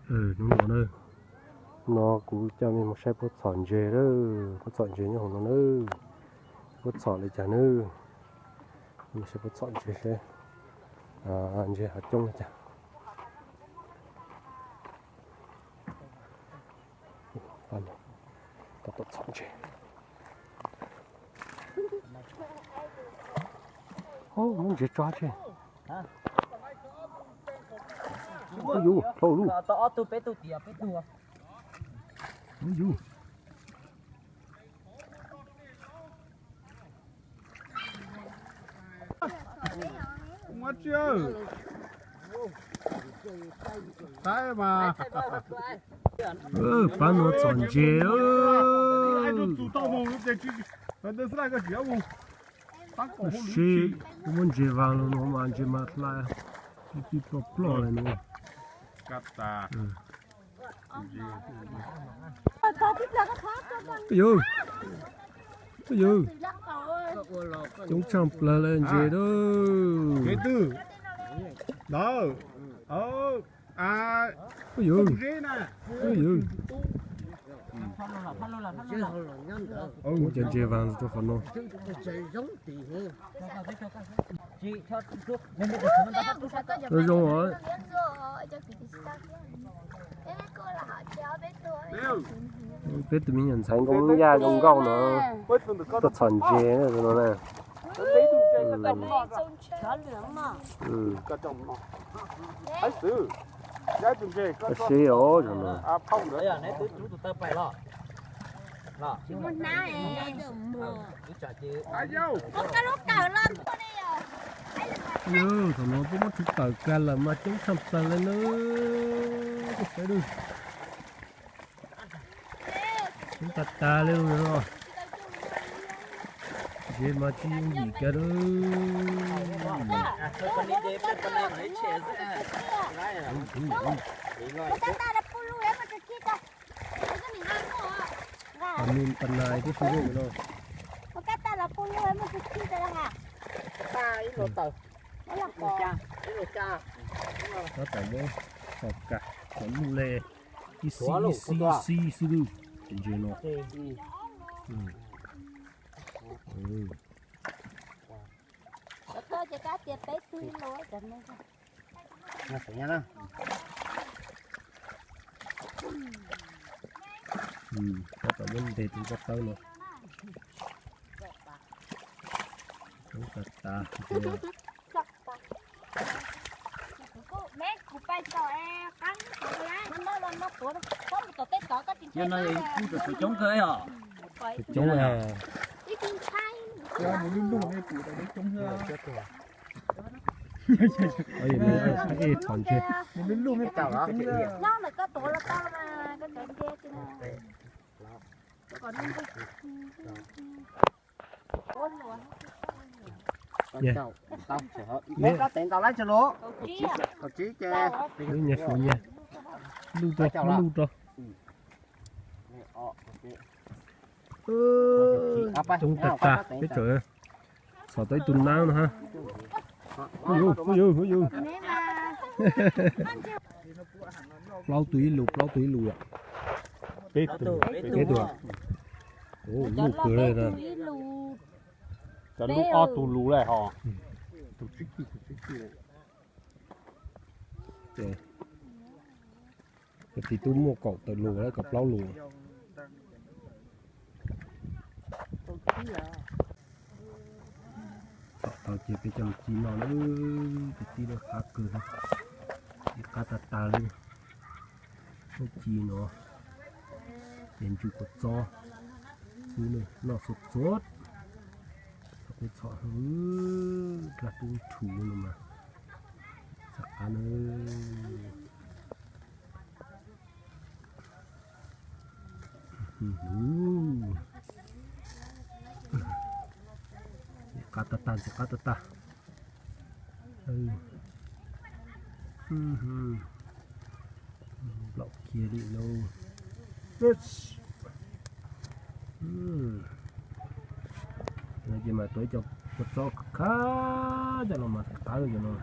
Hnub no na, no kuv coj mej mus saib puab txhom ntses lawm, puab txhom ntses nyob hauv no na, puab txhom li cas na, mus saib puab txhom ntses seb ntses ho coob li cas. Tab tom txhom ntses. Muab ntses tso tsi. Yus, dhau lug. Yus. Pab nuav txhom ntses. Sib muab ntses vaas lug no mas ntses mas dlha, tij tij ploj ploj le nuav. Yus, yus, coob tshaj plawg le ntses lawm. Yus, yus, muab cov ntses vaas rua qhov no. Zoo os. Peb tug me nyuam ntxhais Nkauj Yaj zoo nkauj no tuaj txhom ntses no na. Sib os, zoo no. Yus, thaum no puab muab tshuv tawm kag lawm mas coob tshaj plawg le na. Saib lug, coob tag tag le no. Ntses mas tsis yooj yim kag lawm. Pab nais tib si no. Tab tom muab txhom kag cov lug le ib xib ib xib ib xib xwb lawm. Ntses no. Tab tom muab ntes tus ko taw no. Coob tas tas. Yog no kuj tseem coob kawg os. Coob. Txhom ntses. Nyias suav nyias, luj rau, luj rau. Coob tas tas, peb txawm txhom tau ib tug nab no hab. Hu yus, hu yus, hu yus. Plaub tug ib lus, plaub tug ib lus yom. Peb tug, peb tug. Luj kawg le na. Cov luj ob tug lus le hos. Cov txiv tub muaj kaum tawm lus, kaum plaub lus. Txhom tau ces peb coj mus ci noj na. Cov txiv lub qab kawg, ib qab tag tag li. Muab ci no ces ntsuj kua txob xwb, noj xuav txuav. Txhom peb txhom dlab tub rhu no mas txhom qab na. Ntxim qab tag tag, ntxim qab tag tag. Nplaum kiag li lauj. No ces mas tuav ib co kua txob khab coj los mas qab cov no.